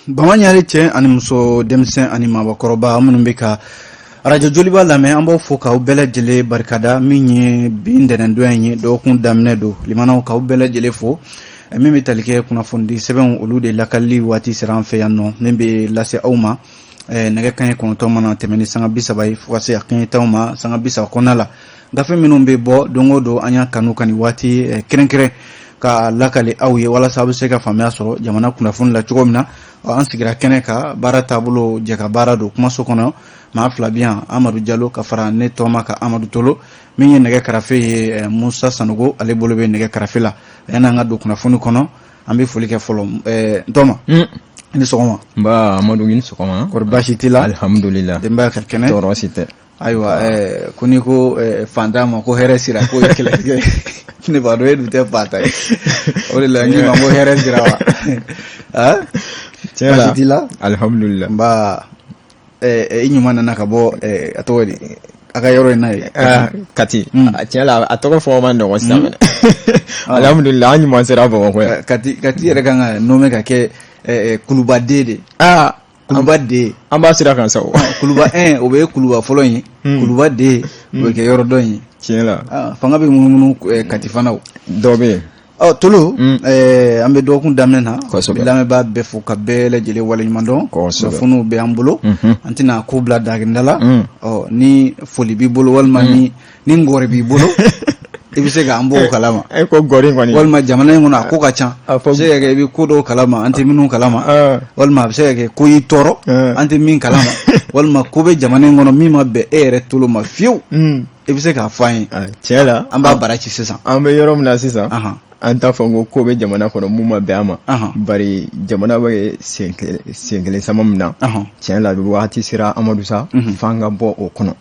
Bamaɲare cɛ ani muso, denmisɛn ani maabakɔrɔba minnu bɛ ka arajo Joliba lamɛn, an b'aw fo k'aw bɛɛ lajɛlen barikada. Min ye bi ntɛnɛndonya in ye, dɔgɔkun daminɛ don, limanaw, k'aw bɛɛ lajɛlen fo. Min bɛ tali kɛ kunnafonidi sɛbɛnw, olu de lakalili waati sera an fɛ yan nɔ, min bɛ lase aw ma nɛgɛ kanɲɛ 9 mana tɛmɛ ni sanga 30 ye fo ka se a kanɲɛ 10 ma sanga 30 kɔnɔna la. Gafe minnu bɛ bɔ don o don, an y'a kanu ka nin waati kɛrɛnkɛrɛn ka lakali aw ye walasa aw bɛ se ka faamuya sɔrɔ jamana kunnafoni la cogo min na. An sigira kɛnɛ kan, baara taabolo, jɛ ka baara don kumaso kɔnɔ, maa fila bɛ yan, Amadu Jalo ka fara ne tɔma kan, Amadu Tolo. Min ye nɛgɛ karafe ye, Musa Sanogo, ale bolo bɛ nɛgɛ karafe la. Yanni an ka don kunnafoni kɔnɔ, an bɛ foli kɛ fɔlɔ. N tɔma, i ni sɔgɔma. Nba Amadu, i ni sɔgɔma. Kɔri baasi t'i la? Alihamudulila. Denbaya ka kɛnɛ? Tɔɔrɔ si tɛ. Ayiwa, ko n'i ko fantan ma ko hɛrɛ sira, k'o ye kɛlɛtigɛ ye. Ne b'a dɔn e dun tɛ fantan ye, o de la n k'i ma ko hɛrɛ sira wa. Tiɲɛ la. Baasi t'i la? Alihamudulila. Nba. I ɲuman nana ka bɔ, a tɔgɔ di, a ka yɔrɔ in na ye. Kati, tiɲɛ la, a tɔgɔ fɔ man nɔgɔn sisan mɛnɛ. Alihamudulila, an ɲuman sera Bamakɔ yan. Kati yɛrɛ kan ka nommé ka kɛ kulubaden de. Kuluba den. An b'a sira kan sa o. Kuluba 1, o bɛ kuluba fɔlɔ in ye, kuluba den, o bɛ kɛ yɔrɔ dɔ in ye. Tiɲɛ la. Fanga bɛ munumunu Kati fana o. Dɔ bɛ yen. Ɔ Tolo, an bɛ dɔgɔkun daminɛ na, lamɛnbaa bɛɛ fo ka bɛɛ lajɛlen waleɲuman dɔn. Kunnafoniw bɛ an bolo, an tɛna ko bila daginda la. Ɔ ni foli b'i bolo walima ni ngɔri b'i bolo, i bɛ se k'an bɔ o kalama. E ko ngɔri kɔni. Walima jamana in kɔnɔ, a ko ka ca, a bɛ se ka kɛ i bɛ ko dɔw kalama an tɛ minnu kalama, walima a bɛ se ka kɛ ko y'i tɔɔrɔ an tɛ min kalama, walima ko bɛ jamana in kɔnɔ min ma bɛn e yɛrɛ Tolo ma fiyewu, i bɛ se k'a fɔ an ye. Tiɲɛ la. An b'a bara ci sisan. An bɛ yɔrɔ min na sisan, an t'a fɔ ko ko bɛ jamana kɔnɔ mun ma bɛn an ma, bari jamana bɛ sen kelen sama min na, tiɲɛ la, wagati sera, Amadu, sa f'an ka bɔ o kɔnɔ.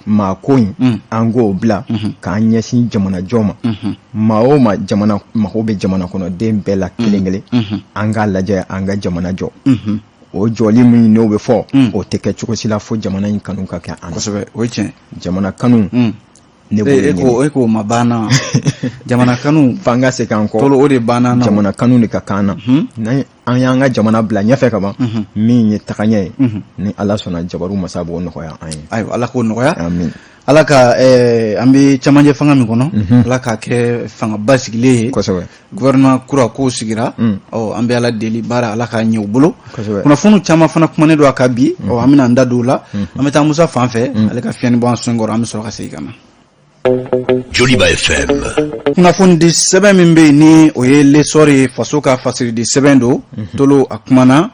Maa ko in, an k'o bila k'an ɲɛsin jamana jɔ ma. Maa o maa, jamana mago bɛ jamana kɔnɔden bɛɛ la kelen kelen. An k'a lajɛ an ka jamana jɔ. O jɔli min n'o bɛ fɔ, o tɛ kɛ cogo si la fo jamana in kanu ka kɛ an na. Kosɛbɛ, o ye tiɲɛ. Jamana kanu, ne b'o e ko, e k'o ma banna, jamana kanu. F'an ka segin an kɔ. Tolo, o de banna na. Jamana kanu de ka kan na. N'an an y'an ka jamana bila ɲɛfɛ ka ban, min ye tagaɲɛ ye, ni Ala sɔnna, jabaru masa b'o nɔgɔya an ye. Ayiwa, Ala k'o nɔgɔya. Amin. Ala ka an bɛ camancɛ fanga min kɔnɔ, Ala k'a kɛ fanga basigilen ye. Gouvernement kura k'o sigira, ɔ an bɛ Ala deli, baara Ala k'a ɲɛ u bolo. Kunnafoniw caman fana kumanen don a kan bi, ɔ an bɛna an da don o la. An bɛ taa Musa fan fɛ, ale ka fiɲɛni bɔ an sen kɔrɔ, an bɛ sɔrɔ ka segin ka na. Joliba FM. Kunnafonidi sɛbɛn min bɛ yen, ni o ye L'Essor ye, faso ka fasiridi sɛbɛn don, Tolo, a kumana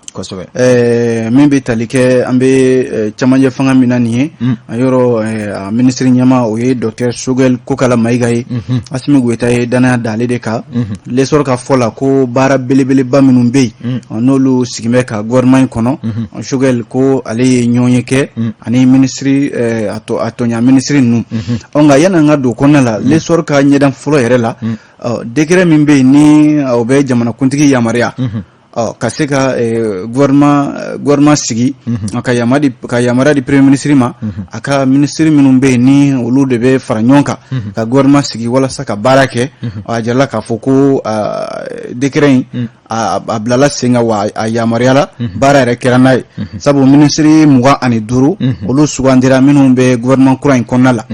min bɛ tali kɛ an bɛ camancɛ fanga min na nin ye, a yɔrɔ a minisiri ɲɛmaa, o ye docteur Choguel Kokala Mayiga ye. Asimi Goyita ye danaya da ale de kan. L'Essor ka fɔ la, ko baara belebeleba minnu bɛ yen, n'olu sigin bɛ ka gouvernement in kɔnɔ, Choguel ko ale ye ɲɔgɔn ye kɛ ani minisiri a tɔɲa minisiri ninnu. Ɔ nka yanni an ka don kɔnɔna la, L'Essor ka ɲɛdan fɔlɔ yɛrɛ la, décret min bɛ yen, ni o bɛ jamanakuntigi yamaruya ɔ ka se ka gouvernement sigi, ka yamaruya di premier ministre ma, a ka minisiri minnu bɛ yen, ni olu de bɛ fara ɲɔgɔn kan ka gouvernement sigi walasa ka baara kɛ, a jirala k'a fɔ ko décret in a bilala sen kan, wa a yamaruyala, baara yɛrɛ kɛra n'a ye, sabu minisiri 25, olu sugandira minnu bɛ gouvernement kura in kɔnɔna la.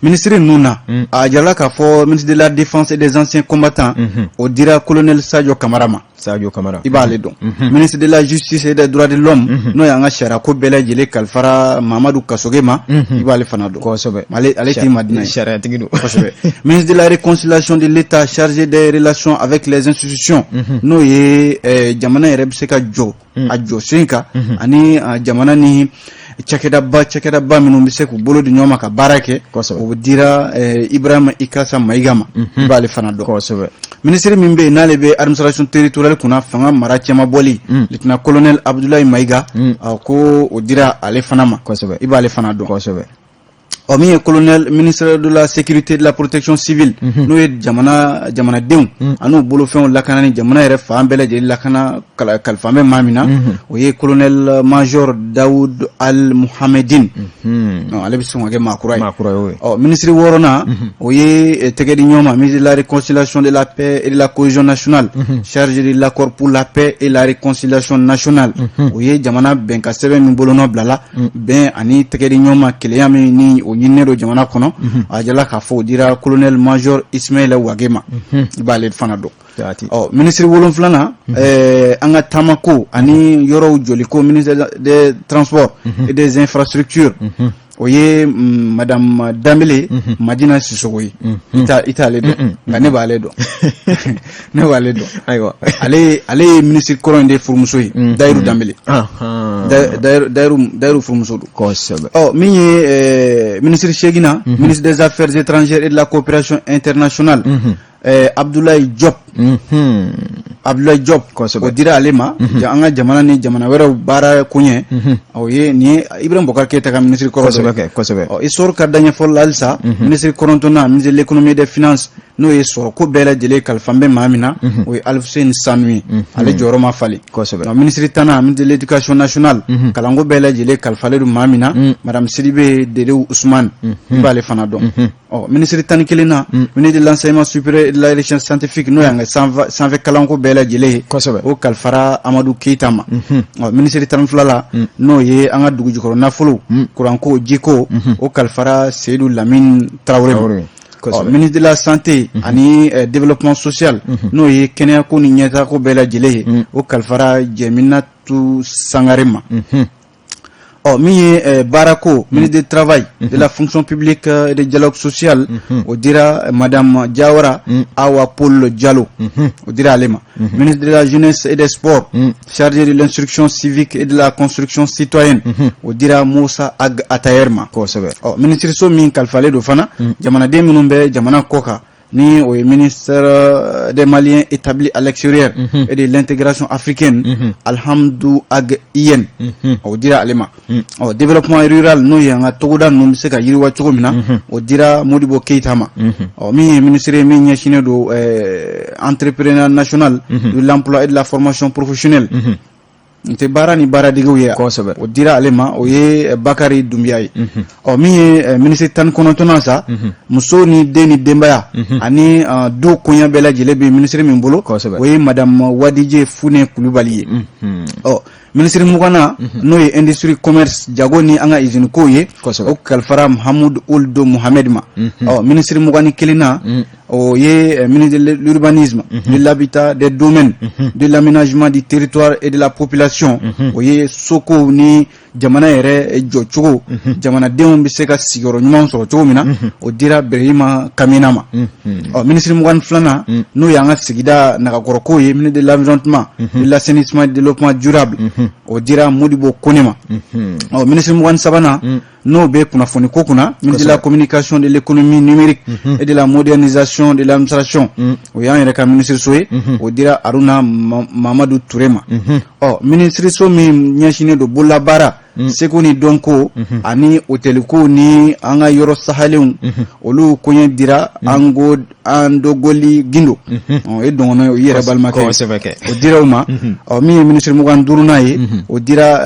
Minisiri ninnu na, a jirala k'a fɔ ministre de la Défense et des Anciens Combattants, o dira colonel Sadio Kamara ma. Sadio Kamara. I b'ale dɔn. Ministre de la Justice et des Droits de l'Homme, n'o y'an ka sariya ko bɛɛ lajɛlen kalifara Mamadu Kasoge ma, i b'ale fana dɔn. Ale t'i Madina ye. Sariyatigi don. Kosɛbɛ. Ministre de la Réconciliation de l'État chargé des relations avec les institutions, n'o ye jamana yɛrɛ bɛ se ka jɔ a jɔ sen kan, ani jamana ni cakɛdaba minnu bɛ se k'u bolo di ɲɔgɔn ma ka baara kɛ, o dira Ibrahima Ikasa Mayiga ma, i b'ale fana dɔn. Minisiri min bɛ yen, n'ale bɛ administration territoriale kunna, fanga mara cɛmabɔli, lieutenant colonel Abdoulaye Mayiga, ko o dira ale fana ma. I b'ale fana dɔn. Ɔ, min ye colonel, ministre de la Sécurité, de la Protection civile, n'o ye jamanadenw an'u bolofɛnw lakana ni jamana yɛrɛ fan bɛɛ lajɛlen lakana kalifa bɛ maa min na, o ye colonel major Daoud Al Muhamedine. Ale bɛ sɔn ka kɛ maa kura ye. Ɔ, minisiri wɔɔrɔnan, o ye tɛgɛ di ɲɔgɔn ma, ministre de la Réconciliation, de la Paix et de la Cohésion nationale, chargé de l'accord pour la paix et la réconciliation nationale. O ye jamana bɛnkan sɛbɛn min bolonɔ bilala, bɛn ani tɛgɛ di ɲɔgɔn ma, kelenya min ni o ɲininen don jamana kɔnɔ, a jala k'a fɔ o dira colonel major Ismaël Wage ma. I b'ale fana dɔn. Ɔ, minisiri wolonfilanan, an ka taamako ani yɔrɔw jɔliko, ministre des Transports et des Infrastructures, o ye madame Danbele Madina Sisoko ye. I t'ale dɔn, nka ne b'ale dɔn, ne b'ale dɔn. Ayiwa. Ale ye minisiri kɔrɔ in de furumuso ye, Dayiru Danbele. Dayiru furumuso don. Ɔ, min ye minisiri seeginnan, ministre des Affaires étrangères et de la Coopération internationale, Abdoulaye Diop. Abdoulaye Diop, o dira ale ma, an ka jamana ni jamana wɛrɛw baara koɲɛ. O ye nin ye Ibrahim Boubacar Keïta ka minisiri kɔrɔ. Kosɛbɛ, kosɛbɛ. Ɔ, histoire ka daɲɛfɔ la halisa, minisiri kɔnɔntɔnnan, ministre de l'Économie et des Finances, n'o ye sɔrɔ ko bɛɛ lajɛlen kalifa bɛ maa min na, o ye Alfuseni Sanu ye. Ale jɔyɔrɔ ma falen. Minisiri tannan, ministre de l'Éducation nationale, kalanko bɛɛ lajɛlen kalifalen don maa min na, madame Sidibe Dedew Usumani, i b'ale fana dɔn. Ɔ, minisiri 11 na, ministre de l'Enseignement supérieur et de la Recherche scientifique, n'o y'an ka sanfɛ kalanko bɛɛ lajɛlen ye, o kalifara Amadu Keyita ma. Ɔ, minisiri 12 la, n'o ye an ka dugu jukɔrɔ nafolo, kuranko, jiko, o kalifara Seyidu Lamine Tarawele ma. Ɔ, ministre de la Santé ani Développement social, n'o ye kɛnɛyako ni ɲɛtaako bɛɛ lajɛlen ye, o kalifara Jɛminatu Sangare ma. Ɔ, min ye baarako, ministre du Travail, de la Fonction publique et du Dialogue social, o dira madame Diawara Awa Paul Diallo, o dira ale ma. Ministre de la Jeunesse et des Sports, chargé de l'instruction civique et de la construction citoyenne, o dira Moussa Ag Attaher ma. Ɔ, minisiriso min kalifalen don fana jamanaden minnu bɛ jamana kɔ kan, ni o ye ministère des Maliens établis à l'extérieur et de l'Intégration africaine, Alhamdou Ag Iyene, o dira ale ma. Ɔ, développement rural, n'o ye an ka togoda ninnu bɛ se ka yiriwa cogo min na, o dira Modibo Keyita ma. Ɔ, min ye ministre ye min ɲɛsinnen don entrepreneur national, de l'Emploi et de la Formation professionnelle, n tɛ baara ni baaradegew ye, o dira ale ma, o ye Bakari Dunbiya ye. Ɔ, min ye minisiri 19nan sa, muso ni den ni denbaya ani du koɲɛ bɛɛ lajɛlen bɛ minisiri min bolo, o ye madame Wadije Fune Kulubali ye. Ɔ, minisiri 20nan, n'o ye Industrie, Commerce, jago ni an ka usine kow ye, o kalifara Mahamudu Ould Mohamed ma. Ɔ, minisiri 21nan, o ye ministre de l'Urbanisme, de l'Habitat, des Domaines, de l'Aménagement du territoire et de la Population, o ye sokow ni jamana yɛrɛ jɔcogo, jamanadenw bɛ se ka sigiyɔrɔ ɲuman sɔrɔ cogo min na, o dira Berehima Kamina ma. Ɔ, minisiri 22nan, n'o y'an ka sigida nagakɔrɔkow ye, ministre de l'Environnement, de l'Assainissement et du Développement durable, o dira Modibo Kone ma. Ɔ, minisiri 23nan, n'o bɛ kunnafoni ko kunna, ministre de la Communication, de l'Économie numérique et de la Modernisation de l'Administration, o y'an yɛrɛ ka minisiriso ye, o dira Aruna Mamadu Ture ma. Ɔ, minisiriso min ɲɛsinnen don bololabaara, seko ni dɔnko ani hôteliko ni an ka yɔrɔ sahalenw, olu koɲɛ dira Ango Andogoli Gindo, o ye dɔngɔnɔ ye, o yɛrɛ balimakɛ ye, o dira o ma. Ɔ, min ye minisiri 25nan ye, o dira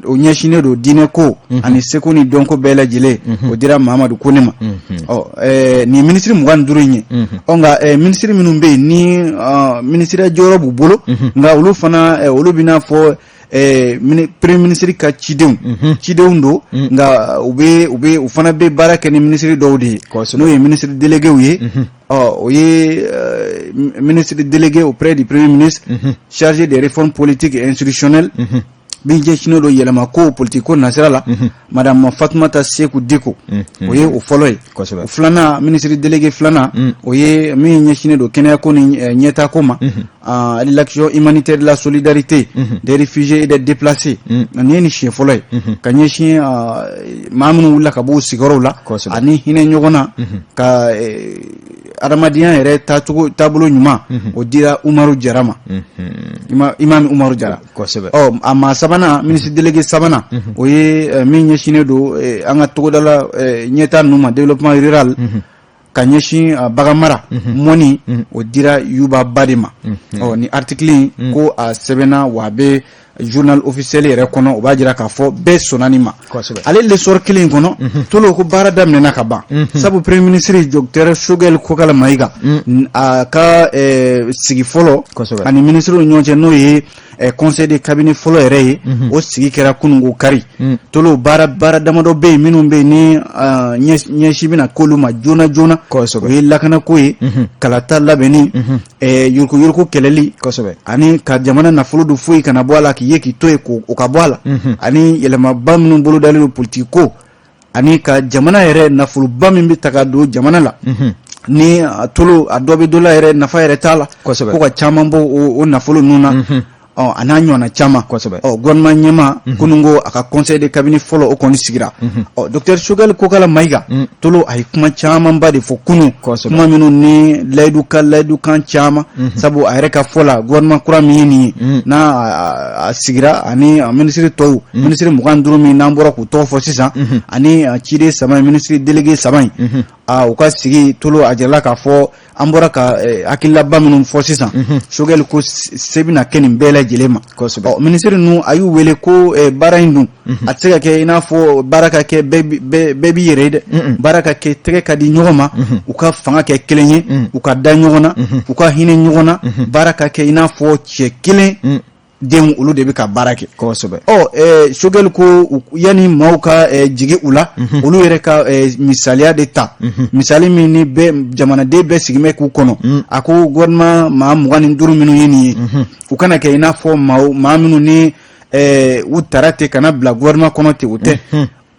o ɲɛsinnen don diinɛ ko ani seko ni dɔnko bɛɛ lajɛlen, o dira Mahamadu Kone ma. Ɔ, nin minisiri 25 in ye. Ɔ, nka minisiri minnu bɛ yen ni minisiriya jɔyɔrɔ b'u bolo, nka olu fana, olu bɛna fɔ premier ministre ka cidenw don, nka u bɛ u bɛ u fana bɛ baara kɛ ni minisiri dɔw de ye, n'o ye ministre déléguéw ye. Ɔ, o ye ministre délégué auprès du Premier ministre chargé des réformes politiques et institutionnelles, min ɲɛsinnen don yɛlɛma ko politique ko nasira la, madame Fatumata Seku Diko, o ye o fɔlɔ ye. O filanan, ministre délégué filanan, o ye min ɲɛsinnen don kɛnɛyako ni ɲɛtaako ma, l'action humanitaire, de la solidarité, des réfugiés et des déplacés. Nin ye nin siɲɛ fɔlɔ ye ka ɲɛsin maa minnu wulila ka bɔ u sigiyɔrɔw la ani hinɛ ɲɔgɔn na ka adamadenya yɛrɛ taacogo taabolo ɲuman, o dira Umaru Jara ma, Imam Umaru Jara. Ɔ, a maa sabanan, ministre délégué sabanan, o ye min ɲɛsinnen don an ka togodala ɲɛtaa ninnu ma, développement rural, ka ɲɛsin bagan mara, mɔni, o dira Yuba Ba de ma. Ɔ, ni article in ko a sɛbɛnna wa, a bɛ journal officiel yɛrɛ kɔnɔ, o b'a jira k'a fɔ bɛɛ sɔnna nin ma. Ale l'Essor kelen in kɔnɔ, Tolo, ko baara daminɛna ka ban, sabu premier ministre docteur Choguel Kokala Mayiga, a ka sigi fɔlɔ ani ministre ni ɲɔgɔn cɛ, n'o ye conseil de cabinet fɔlɔ yɛrɛ ye, o sigi kɛra kununko kari. Tolo, baara damadɔ bɛ yen minnu bɛ yen ni ɲɛsin bɛna k'olu ma joona joona. O ye lakanako ye, kalata labɛnni, yuruguyurugu kɛlɛli, ani ka jamana nafolo dun foyi kana bɔ a la k'i ye k'i to yen k'o ka bɔ a la, ani yɛlɛmaba minnu bolodalen don politiki ko, ani ka jamana yɛrɛ nafoloba min bɛ ta ka don jamana la, ni a tolo a dɔ bɛ dɔ la yɛrɛ, nafa yɛrɛ t'a la, ko ka caman bɔ o nafolo ninnu na. Ɔ, a n'a ɲɔgɔnna caman. Ɔ, gouvernement ɲɛmaa, kununko a ka conseil de cabinet fɔlɔ, o kɔni sigira. Ɔ, docteur Choguel Kokala Mayiga, Tolo, a ye kuma camanba de fɔ kunun, kuma minnu ni layidu ka layidukan caman, sabu a yɛrɛ ka fɔ la, gouvernement kura min ye nin ye, n'a a sigira, ani ministre tɔw, ministre 25 min n'an bɔra k'u tɔgɔ fɔ sisan, ani ciden saba in, ministre délégué saba in, a u ka sigi, Tolo, a jirala k'a fɔ an bɔra ka hakililaba minnu fɔ sisan, Choguel ko se bɛna kɛ nin bɛɛ lajɛlen ma. Ɔ, minisiri ninnu, a y'u wele ko baara in dun, a tɛ se ka kɛ i n'a fɔ baara ka kɛ bɛɛ b'i yɛrɛ ye dɛ. Baara ka kɛ tɛgɛ ka di ɲɔgɔn ma, u ka fanga kɛ kelen ye, u ka da ɲɔgɔn na, u ka hinɛ ɲɔgɔn na, baara ka kɛ i n'a fɔ cɛ kelen denw, olu de bɛ ka baara kɛ. Ɔ, Choguel ko yanni maaw ka jigi u la, olu yɛrɛ ka misaliya de ta, misali min ni bɛɛ jamanaden bɛɛ sigilen bɛ k'u kɔnɔ. A ko gouvernement maa 25 minnu ye nin ye, u kana kɛ i n'a fɔ maa minnu ni u taara ten ka na bila gouvernement kɔnɔ ten, o tɛ.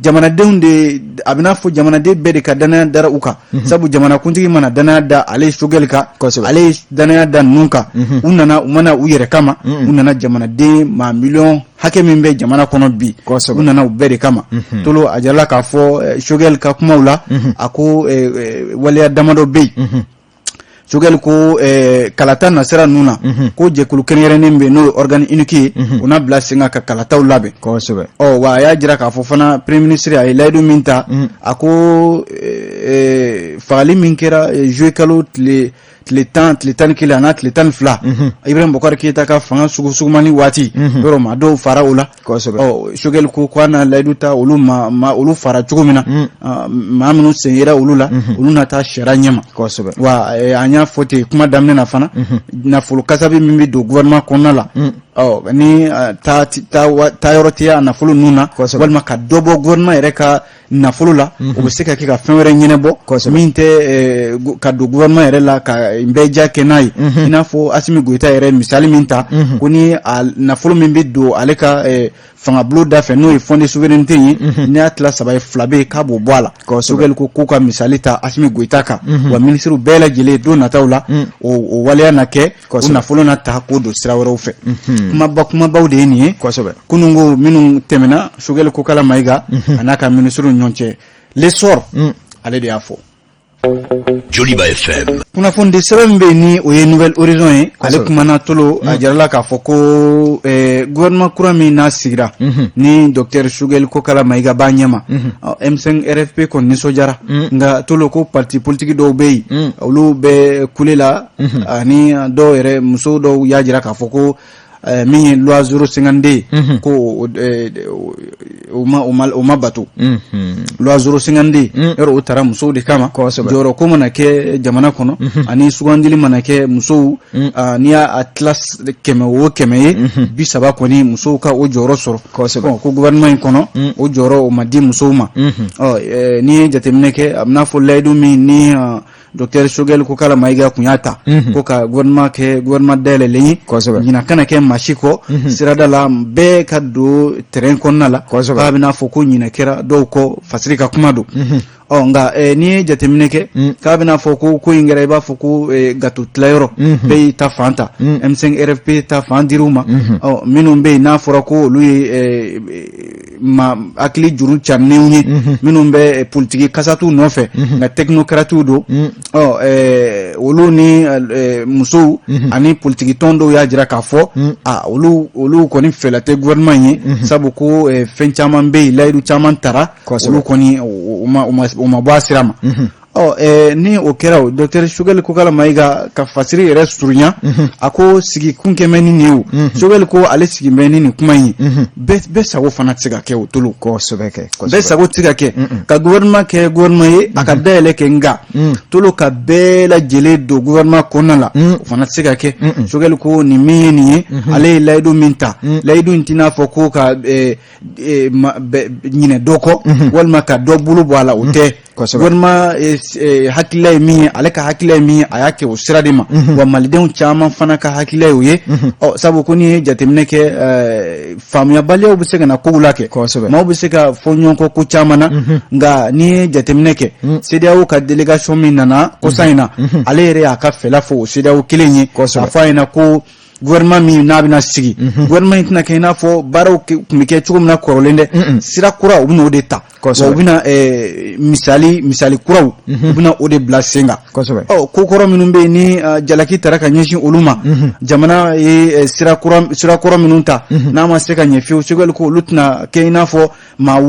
Jamanadenw de, a bɛ n'a fɔ jamanaden bɛɛ de ka danaya dara u kan, sabu jamanakuntigi mana danaya da ale Choguel kan, ale ye danaya da ninnu kan, u nana, u mana u yɛrɛ kama, u nana jamanaden maa miliyɔn hakɛ min bɛ jamana kɔnɔ bi, u nana u bɛɛ de kama. Tolo, a jirala k'a fɔ Choguel ka kumaw la, a ko waleya damadɔ bɛ yen. Choguel ko kalata nasira ninnu na, ko jɛkulu kɛrɛnkɛrɛnnen bɛ yen, n'o ye organe unique ye, o n'a bila sen kan ka kalataw labɛn. Ɔ, wa a y'a jira k'a fɔ fana, premier ministre a ye layidu min ta, a ko fagali min kɛra juillet kalo tile 10, tile 11 a n'a tile 12, Ibrahim Boubacar Keita ka fanga sugusugumani waati, yɔrɔ maa dɔw fara o la. Ɔ, Choguel ko k'a na layidu ta olu ma, olu fara cogo min na, maa minnu sen yera olu la, olu na taa sariya ɲɛma. Wa an y'a fɔ ten kuma daminɛ na fana, nafolo kasabi min bɛ don gouvernement kɔnɔna la, ɔ, ni taa yɔrɔ tɛ a nafolo ninnu na, walima ka dɔ bɔ gouvernement yɛrɛ ka nafolo la, o bɛ se ka kɛ ka fɛn wɛrɛ ɲɛnabɔ min tɛ ka don gouvernement yɛrɛ la ka bɛɛ ja kɛ n'a ye, i n'a fɔ Assimi Goïta yɛrɛ misali min ta, ko ni a nafolo min bɛ don ale ka fangabulon da fɛ, n'o ye fonds de souveraineté ye, n'i y'a tila saba ye, fila bɛ yen k'a b'o bɔ a la. Choguel ko k'u ka misali ta Assimi Goïta kan, wa minisiriw bɛɛ lajɛlen, don nataw la, o waleya na kɛ, o nafolo na ta k'o don sira wɛrɛw fɛ. Kumaba kumabaw de ye nin ye kununko minnu tɛmɛna Choguel Kokala Mayiga a n'a ka minisiriw ɲɔgɔn cɛ. L'Essor, ale de y'a fɔ. Joliba FM. Kunnafonidi sɛbɛn min bɛ yen, ni o ye Nouvel Horizon ye, ale kumana, Tolo, a jirala k'a fɔ ko gouvernement kura min n'a sigira, ni docteur Choguel Kokala Mayiga b'a ɲɛma, M5 RFP kɔni nisɔndiyara. Nka Tolo, ko parti politique dɔw bɛ yen, olu bɛ kule la, ani dɔw yɛrɛ, muso dɔw y'a jira k'a fɔ ko min ye loi 052 ye, ko o ma bato. Loi 052 yɔrɔ, o taara musow de kama. Jɔyɔrɔ ko mana kɛ jamana kɔnɔ, ani sugandili mana kɛ, musow, n'i y'a tila 100 o 100 ye, 30 kɔni musow ka o jɔyɔrɔ sɔrɔ. Ko gouvernement in kɔnɔ, o jɔyɔrɔ o ma di musow ma. Ɔ, n'i ye jateminɛ kɛ, a bɛna fɔ layidu min ni docteur Choguel Kokala Mayiga kun y'a ta, ko ka gouvernement kɛ gouvernement dayɛlɛlen ye, ɲinan kana kɛ maa si kɔ sirada la, bɛɛ ka don terrain kɔnɔna la, k'a bɛna fɔ ko ɲinɛ kɛra dɔw kɔ, fasiri ka kuma don. Ɔ, nka n'i ye jateminɛ kɛ, k'a bɛna fɔ ko ko in kɛra i b'a fɔ ko gâteau tilayɔrɔ, bɛɛ y'i ta fan ta, M5 RFP ta fan dir'u ma. Ɔ, minnu bɛ yen n'a fɔra ko olu ye ma hakili juru carinnenw ye, minnu bɛ politiki kasatu nɔfɛ, nka technocratew don. Ɔ olu ni musow ani politiki tɔn dɔw y'a jira k'a fɔ a olu kɔni fɛla tɛ gouvernement ye, sabu ko fɛn caman bɛ yen, layidu caman tara, olu kɔni u ma bɔ a sira ma. Ɔ ni o kɛra, o docteur Choguel Kokalla Maïga ka fasiri yɛrɛ surunya, a ko sigi kun kɛmɛ ni nin ye. O Choguel ko ale sigi bɛ ni nin kuma in ye, bɛɛ sago fana tɛ se ka kɛ o tolo. Kosɛbɛ kɛ. Bɛɛ sago tɛ se ka kɛ ka gouvernement kɛ gouvernement ye, a ka dayɛlɛ kɛ, nka tolo ka bɛɛ lajɛlen don gouvernement kɔnɔna la, o fana tɛ se ka kɛ. Choguel ko nin min ye nin ye, ale ye layidu min ta, layidu in tɛna fɔ ko ka ɲinɛ dɔ kɔ walima ka dɔ bolo bɔ a la, o tɛ. Gouvernement hakilila ye min ye, ale ka hakilila ye min ye, a y'a kɛ o sira de ma. Wa malidenw caman fana ka hakilila ye o ye. Ɔ sabu ko n'i ye jateminɛ kɛ, faamuyabaliyaw bɛ se ka na kow la kɛ, maaw bɛ se ka fɔ ɲɔgɔn kɔ ko caman na. Nka n'i ye jateminɛ kɛ, CEDEAO ka délégation min nana kɔsa in na, ale yɛrɛ y'a ka fɛla fɔ o CEDEAO kelen ye, k'a fɔ a ɲɛna ko gouvernement min n'a bɛna sigi, gouvernement in tɛna kɛ i n'a fɔ baaraw tun bɛ kɛ cogo min na kɔrɔlen dɛ. Sira kura, u bɛna o de ta. U bɛna misali kuraw, u bɛna o de bila sen kan. Ɔ ko kɔrɔ minnu bɛ yen ni jalaki tara ka ɲɛsin olu ma, jamana ye sira kɔrɔ minnu ta, n'a ma se ka ɲɛ fiyewu, Choguel ko olu tɛna kɛ i n'a fɔ maa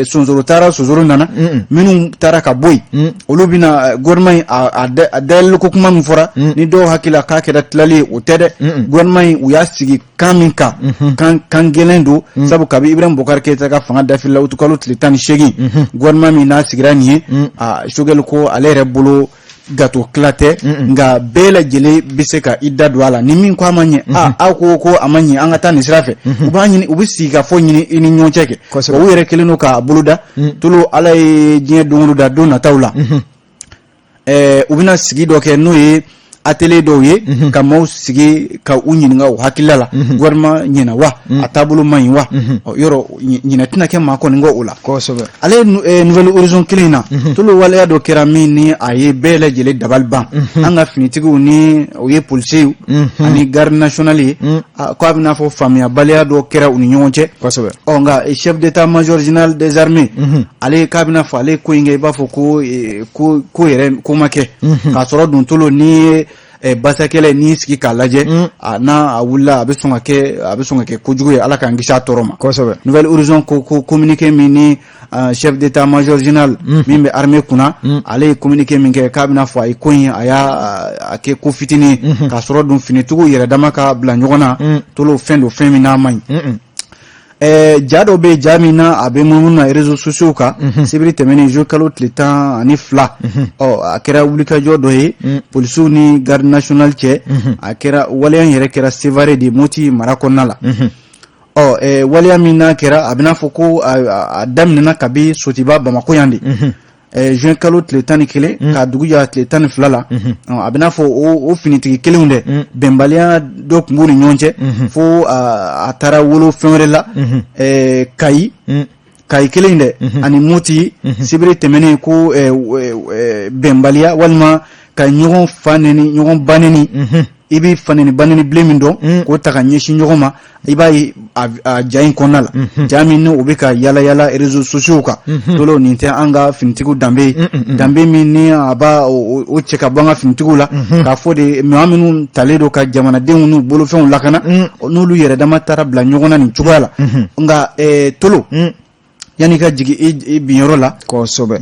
sonsoro taara sonsoro nana. Minnu taara ka bɔ yen, olu bɛna gouvernement in a dayɛlɛli ko kuma min fɔra, ni dɔw hakili la k'a kɛra tilali ye, o tɛ dɛ. Gouvernement in, u y'a sigi kan min kan, kan gɛlɛn don, sabu kabi Ibrahim Boubacar Keïta ka fanga dafirila utukalo tile 18, gouvernement min n'a sigira nin ye, a Choguel ko ale yɛrɛ bolo gato tila tɛ, nka bɛɛ lajɛlen bɛ se ka i da don a la. Ni min ko a ma ɲɛ, aa aw ko ko a ma ɲɛ, an ka taa nin sira fɛ, u b'a ɲini, u bɛ sigi ka fɔ ɲini i ni ɲɔgɔn cɛ kɛ. U yɛrɛ kɛlen don k'a boloda. Tolo, Ala ye diɲɛ don o da, don nataw la, u bɛna sigi dɔ kɛ, n'o ye atelier dɔw ye, ka maaw sigi ka u ɲininka u hakilila la, gouvernement ɲɛna wa, a taabolo man ɲi wa. Yɔrɔ ɲinɛ tɛna kɛ maa kɔni kɔ o la. Ale Nouvel Horizon kelen in na, tolo, waleya dɔ kɛra min ni a ye bɛɛ lajɛlen dabali ban. An ka finitigiw, ni o ye polisiw ani garde nationale ye, ko a bɛna fɔ faamuyabaliya dɔ kɛra u ni ɲɔgɔn cɛ. Ɔ nka chef d'état major général des armées, ale k'a bɛna fɔ ale ye ko in kɛ i b'a fɔ ko ko yɛrɛ ko ma kɛ, k'a sɔrɔ dun tolo, n'i ye basakɛlɛ n'i sigi k'a lajɛ, a n'a a wulila, a bɛ sɔn ka kɛ, a bɛ sɔn ka kɛ kojugu ye. Ala k'an kisi a tɔɔrɔ ma. Nouvel Horizon ko communiqué min ni chef d'état major général min bɛ armée kunna, ale ye communiqué min kɛ, k'a bɛna fɔ a ye ko in, a y'a a kɛ ko fitinin ye, k'a sɔrɔ dun finitigiw yɛrɛ dama ka bila ɲɔgɔn na. Tolo, fɛn don, fɛn min n'a man ɲi. Ja dɔ bɛ yen, ja min na a bɛ munumunu na réseaux sociaux kan, sibiri tɛmɛnen, juillet kalo tile 12. Ɔ a kɛra wulikajɔ dɔ ye polisiw ni garde nationale cɛ. A kɛra waleya in yɛrɛ kɛra Sevare de, Moti mara kɔnɔna la. Ɔ waleya min n'a kɛra, a bɛna fɔ ko a daminɛna kabi Sotiba Bamakɔ yan de, juin kalo tile 11, k'a dugu jɛ tile 12 la. A bɛna fɔ o finitigi kelenw dɛ, bɛnbaliya dɔ tun b'u ni ɲɔgɔn cɛ, fo a taara wolo fɛn wɛrɛ la Kayi. Kayi kelen dɛ ani Moti, sibiri tɛmɛnen, ko bɛnbaliya walima ka ɲɔgɔn fa neni, ɲɔgɔn ba neni, i bɛ fa neni ba neni bilen min dɔn, k'o ta ka ɲɛsin ɲɔgɔn ma. I b'a ye a ja in kɔnɔna la, ja min o bɛ ka yala yala réseaux sociaux kan. Tolo, nin tɛ an ka finitigiw danbe ye, danbe min ni a b'a o cɛ ka bɔ an ka finitigiw la, k'a fɔ de maa minnu talen don ka jamanadenw n'u bolofɛnw lakana, n'olu yɛrɛ dama taara bila ɲɔgɔn na nin cogoya la. Nka tolo, yanni ka jigin i binyɔrɔ la,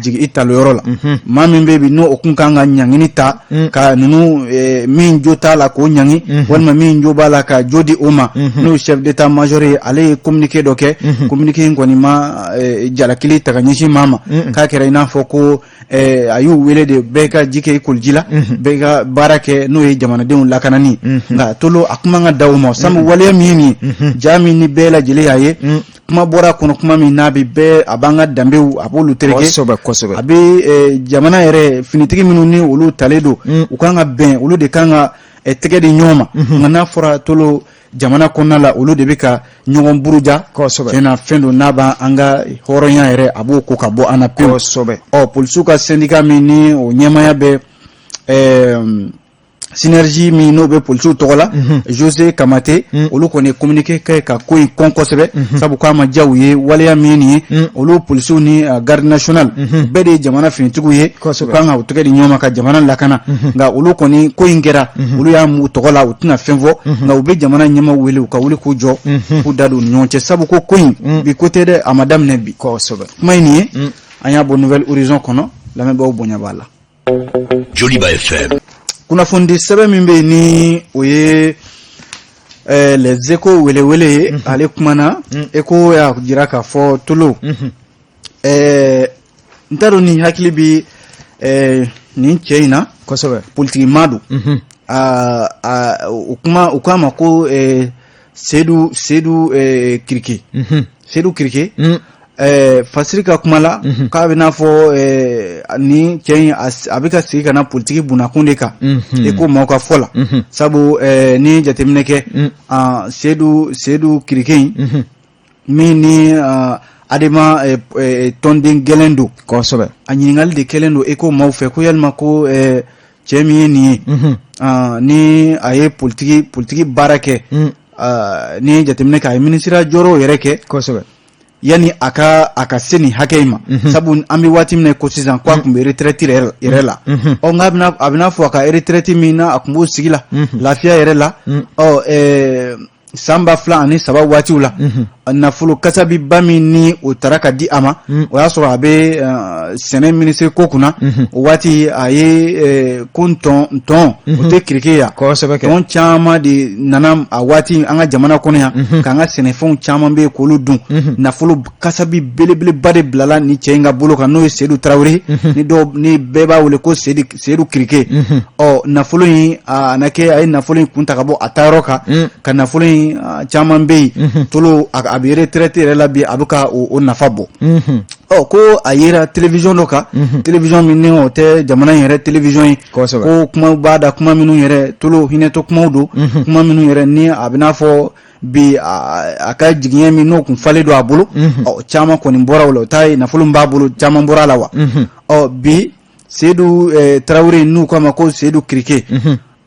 jigin i talonyɔrɔ la. Maa min bɛ bi n'o o kun kan ka ɲangini ta ka ninnu min jo t'a la k'o ɲangi, walima min jo b'a la ka jo di o ma, n'o ye chef d'état major ye, ale ye communiqué dɔ kɛ. Communiqué in kɔni ma jalakili ta ka ɲɛsin maa ma, k'a kɛra i n'a fɔ ko a y'u wele de bɛɛ ka ji kɛ i koliji la, bɛɛ ka baara kɛ, n'o ye jamanadenw lakanani. Nka tolo, a kuma ka da o ma, sabu waleya min ye nin ye, ja min ni bɛɛ lajɛlen y'a ye, kuma bɔra a kɔnɔ, kuma min n'a bɛ bɛɛ, a b'an ka danbew, a b'olu tereke. Kosɛbɛ kosɛbɛ. A bɛ jamana yɛrɛ finitigi minnu ni olu talen don, u kan ka bɛn, olu de kan ka tɛgɛ di ɲɔgɔn ma. Nka n'a fɔra tolo, jamana kɔnɔna la, olu de bɛ ka ɲɔgɔn buruja. Tiɲɛna, fɛn don n'a b'an ka hɔrɔnya yɛrɛ, a b'o ko ka bɔ an na pewu. Ɔ polisiw ka syndicat min ni o ɲɛmaaya bɛ Synergie min n'o bɛ polisiw tɔgɔ la, Jose Kamate, olu kɔni ye communiqué kɛ ka ko in kɔn kosɛbɛ, sabu k'a ma diya u ye. Waleya min ye nin ye, olu polisiw ni garde nationale bɛɛ de ye jamana finitigiw ye, u kan ka u tɛgɛ di ɲɔgɔn ma ka jamana lakana. Nka olu kɔni, ko in kɛra, olu y'a m'u tɔgɔ la, u tɛna fɛn fɔ, nka u bɛ jamana ɲɛmaaw wele u ka wuli k'u jɔ, k'u da don u ni ɲɔgɔn cɛ, sabu ko in bi ko tɛ dɛ, a ma daminɛ bi. Kuma in nin ye, an y'a bɔ Nouvel Horizon kɔnɔ. Lamɛnbaaw bonya b'a la. Joliba FM. Kunnafonidi sɛbɛn min bɛ yen ni o ye Les Échos welewele ye, ale kumana. Écho y'a jira k'a fɔ, Tolo, n t'a dɔn ni hakili bɛ nin cɛ in na. Politiki maa don. O kuma, u k'a ma ko Seyidu Kirike. Seyidu Kirike, Fasiri ka kuma la, k'a bɛ n'a fɔ ni cɛ in a bɛ ka segin ka na politiki bunakun de kan, Écho maaw ka fɔ la, sabu ni jateminɛ kɛ, Seyidu Kirike in min ni Adema tɔnden gɛlɛn don. A ɲininkali de kɛlen don Écho maaw fɛ ko yalima ko cɛ min ye nin ye, ni a ye politiki baara kɛ, ni ye jateminɛ kɛ, a ye minisiriya jɔyɔrɔw yɛrɛ kɛ yanni a ka se nin hakɛ in ma, sabu an bɛ waati min na ko sisan, ko a tun bɛ retraite yɛrɛ la. Ɔ, nka a bɛna fɔ a ka retraite min na, a tun b'o sigi la lafiya yɛrɛ la. Ɔ, san 2003 waatiw la, nafolo kasabiba min ni o taara ka di a ma, o y'a sɔrɔ a bɛ sɛnɛ minisiri ko kunna. O waati a ye ko ntɔn ntɔn, o tɛ Kirike yan, tɔn caman de nana a waati an ka jamana kɔnɔ yan k'an ka sɛnɛfɛnw caman bɛ yen k'olu dun. Nafolo kasabi belebeleba de bilala ni cɛ in ka bolo kan, n'o ye Seyidu Tarawele, ni dɔw ni bɛɛ b'a wele ko Seyidu Kirike. Ɔ, nafolo in, a na kɛ a ye nafolo in kun ta ka bɔ a taayɔrɔ kan, ka nafolo in caman bɛ yen, Tolo, a bɛ retraite yɛrɛ la bi, a bɛ ka o nafa bɔ. Ɔ, ko a yera télévision dɔ kan, télévision min ni o tɛ jamana in yɛrɛ télévision ye, ko kuma b'a da, kuma minnu yɛrɛ, Tolo, hinɛtɔ kumaw don, kuma minnu yɛrɛ ni a bɛ n'a fɔ bi a ka jigiɲɛ min n'o kun falen don a bolo, ɔ, caman kɔni bɔra o la. O t'a ye nafolo min b'a bolo, caman bɔra a la wa. Ɔ, bi Seyidu Tarawele, n'u k'a ma ko Seyidu Kirike,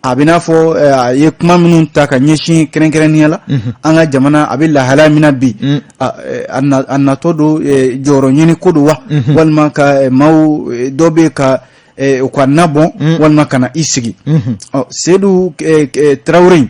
a bɛ n'a fɔ a ye kuma minnu ta ka ɲɛsin kɛrɛnkɛrɛnnenya la an ka jamana a bɛ lahalaya min na bi, a natɔ don jɔyɔrɔ ɲini ko don wa, walima ka maaw dɔ bɛ ka u ka na bɔn, walima ka na i sigi. Ɔ, Seyidu Tarawele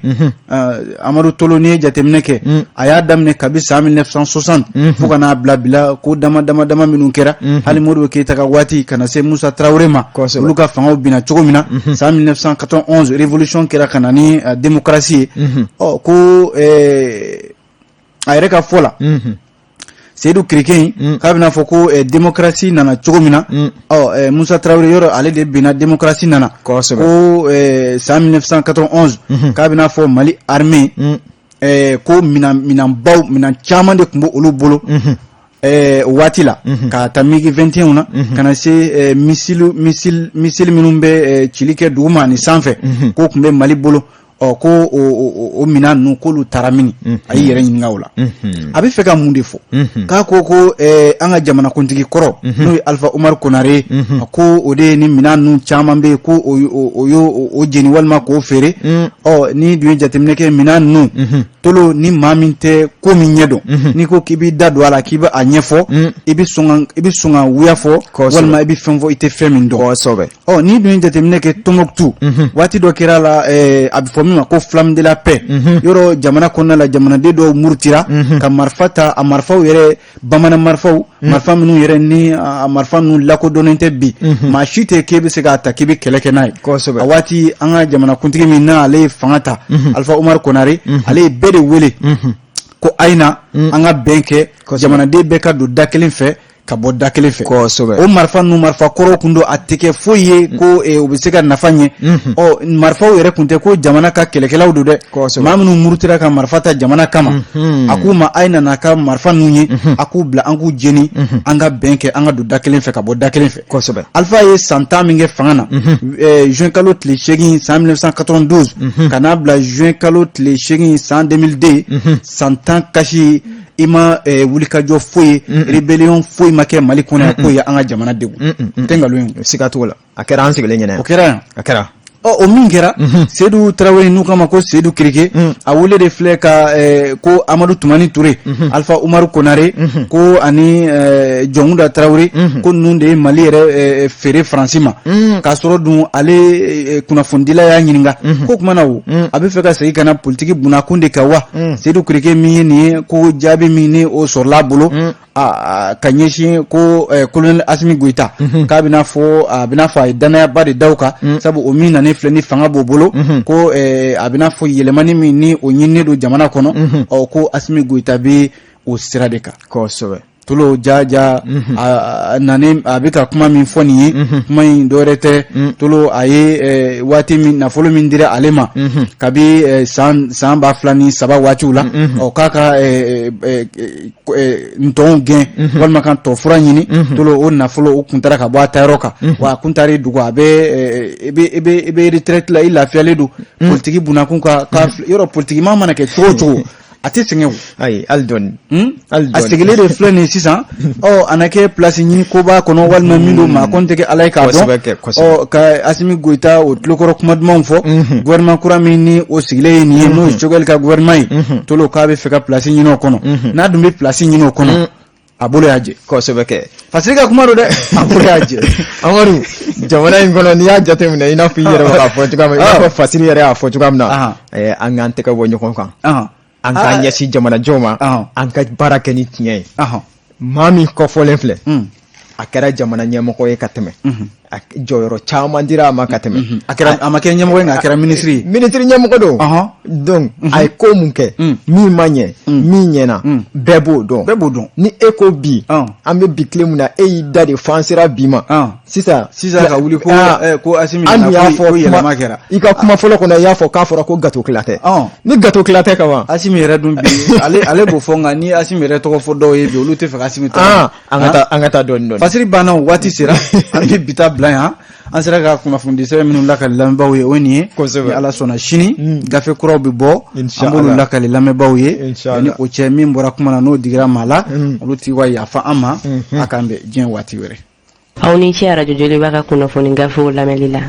Amadu, Tolo, n'i ye jateminɛ kɛ, a y'a daminɛ kabi san 1960 fo ka n'a bila bila ko dama dama dama minnu kɛra, hali Modibo Keyita ka waati ka na se Musa Tarawele ma, olu ka fangaw binna cogo min na san 1991, révolution kɛra ka na ni démocratie ye. Ɔ, ko a yɛrɛ ka fɔ la, Seyidu Kirike in, k'a bɛna fɔ ko démocratie nana cogo min na, ɔ, Musa Tarawele yɔrɔ, ale de binna, démocratie nana, ko san 1991, k'a bɛna fɔ Mali armée, ko minɛnbaw, minɛn caman de tun bɛ olu bolo o waati la, ka taa MiG 21 na, ka na se missile minnu bɛ cili kɛ duguma ani sanfɛ, k'o tun bɛ Mali bolo. Ɔ, ko o minɛn ninnu, k'olu taara mini? A y'i yɛrɛ ɲininka o la. A bɛ fɛ ka mun de fɔ? K'a ko an ka jamanakuntigi kɔrɔ, n'o ye Alifa Umaru Konare ye, a ko o de ye ni minɛn ninnu caman bɛ yen, ko o y'o jeni walima k'o feere. Ɔ, ni dun ye jateminɛ kɛ, minɛn ninnu, Tolo, ni maa min tɛ ko min ɲɛ dɔn, n'i ko k'i b'i da don a la k'i bɛ a ɲɛfɔ, i bɛ sɔn ka wuya fɔ, walima i bɛ fɛn fɔ i tɛ fɛn min dɔn. Ɔ, n'i dun ye jateminɛ kɛ, Tombouctou, waati dɔ kɛra la, a bɛ fɔ min ma ko flamme de la paix, yɔrɔ jamana kɔnɔna la, jamanaden dɔw murutira ka marifa ta, a marifaw yɛrɛ, bamanan marifaw, marifa minnu yɛrɛ ni a marifa ninnu lakodɔnnen tɛ bi, maa si tɛ k'e bɛ se k'a ta k'i bɛ kɛlɛ kɛ n'a ye. A waati, an ka jamanakuntigi min n'ale ye fanga ta, Alifa Umaru Konare, ale ye bɛɛ de wele ko a ye na an ka bɛn kɛ, jamanaden bɛɛ ka don da kelen fɛ ka bɔ da kelen fɛ. O marifa ninnu, marifa kɔrɔw kun don, a tɛ kɛ foyi ye ko u bɛ se ka nafa ɲɛ. Ɔ, marifaw yɛrɛ kun tɛ ko jamana ka kɛlɛkɛlaw don dɛ, maa minnu murutira ka marifa ta jamana kama. A k'u ma, a ye nana ka marifa ninnu ye, a k'u bila an k'u jeni, an ka bɛn kɛ, an ka don da kelen fɛ ka bɔ da kelen fɛ. Alifa ye san 10 min kɛ fanga na, juin kalo tile 8 san 1992 ka n'a bila juin kalo tile 8 san 2002, san 10 kasi, i ma wulikajɔ foyi ye, rébellion foyi ma kɛ Mali kɔnɔ yan k'o ye an ka jamana degun. Tɛ nkalon ye. Siga t'o la, a kɛra an sigilen ɲɛna. O kɛra yan. A kɛra. Ɔ, o min kɛra, Seyidu Tarawele, n'u k'a ma ko Seyidu Kirike, a wele de filɛ ka ko Amadu Tumani Ture, Alifa Umaru Konare, ko ani Jɔnkunda Tarawele, ko ninnu de ye Mali yɛrɛ feere Faransi ma. K'a sɔrɔ dun ale kunnafonidila y'a ɲininka ko tuma na, o a bɛ fɛ ka segin ka na politiki bunakun de kan wa? Seyidu Kirike min ye nin ye, ko jaabi min ni o sɔrɔla a bolo ka ɲɛsin ko colonel Asimi Goyita, k'a bɛna fɔ, a bɛna fɔ a ye danayaba de da o kan, sabu o min nanen filɛ ni fanga b'o bolo, ko a bɛna fɔ yɛlɛmani min ni o ɲininen don jamana kɔnɔ, ɔ, ko Asimi Goyita bɛ o sira de kan. Tolo jaja a nanen, a bɛ ka kuma min fɔ nin ye, kuma in dɔwɛrɛ tɛ, Tolo, a ye waati min nafolo min dira ale ma kabi san 2003 waatiw la, ɔ, k'a ka ntɔnw gɛn walima ka tɔfura ɲini, Tolo, o nafolo o kun taara ka bɔ a tayɔrɔ kan, wa a kun taara dugu, a bɛ i bɛ retraite la, i lafiyalen don politiki bunakun kan. Yɔrɔ politiki maa mana kɛ cogo o cogo, a tɛ sɛgɛn o. Ayi, hali dɔɔni. A sigilen de filɛ nin ye sisan. Ɔ, a na kɛ place ɲini ko b'a kɔnɔ walima min don, maa kɔni tɛ kɛ Ala ye k'a dɔn. Ɔ, ka Asimi Goyita o tulokɔrɔ kuma dumanw fɔ, gouvernement kura min ni o sigilen ye nin ye, n'o ye Choguel ka gouvernement ye, Tolo, k'a bɛ fɛ ka place ɲini o kɔnɔ. N'a dun bɛ place ɲini o kɔnɔ, a bolo y'a jɛ. Kosɛbɛ kɛ. Fasiri ka kuma don dɛ, a bolo y'a jɛ. Amadu, jamana in kɔnɔ, n'i y'a jateminɛ, i n'a fɔ i yɛrɛ bɛ k'a fɔ cogoya min, i n'a fɔ Fasiri yɛrɛ y'a fɔ cogoya min na, an k'an tɛgɛ bɔ ɲɔgɔn kan, an k'an ɲɛsin jamanajɔ ma, an ka baara kɛ ni tiɲɛ ye. Maa min kɔfɔlen filɛ, a kɛra jamana ɲɛmɔgɔ ye ka tɛmɛ, a jɔyɔrɔ caman dira a ma ka tɛmɛ. A kɛra, a ma kɛ ɲɛmɔgɔ ye, nka a kɛra minisiri ye. Minisiri ɲɛmɔgɔ don. Donc a ye ko mun kɛ min ma ɲɛ, min ɲɛna, bɛɛ b'o dɔn. Bɛɛ b'o dɔn. Ni e ko bi, an bɛ bi tile min na, e y'i da de fo an sera bi ma sisan. Sisan ka wuli ko Asimi an y'a fɔ ko yɛlɛma kɛra. I ka kuma fɔlɔ kɔnɔ, i y'a fɔ k'a fɔra ko gato tila tɛ. Ni gato tila tɛ ka ban. Asimi yɛrɛ dun bi, ale b'o fɔ, nka ni Asimi yɛrɛ tɔgɔ fɔ dɔw ye bi, olu tɛ fɛ ka Asimi tɔgɔ. An ka taa, an ka taa dɔɔni dɔɔni. Fasiri banna, o waati sera, an bɛ bi ta bila yan. An sera ka kunnafoni sɛbɛn minnu lakali lamɛnbaaw ye, o ye nin ye. Ni Ala sɔnna, sini gafe kuraw bɛ bɔ, an b'olu lakali lamɛnbaaw ye. Ni o cɛ, min bɔra kuma na n'o digira maa la, olu tigi ka yafa an ma. A k'an bɛn diɲɛ waati wɛrɛ. Aw ni ce Arajo Joliba ka kunnafoni gafew lamɛnli la.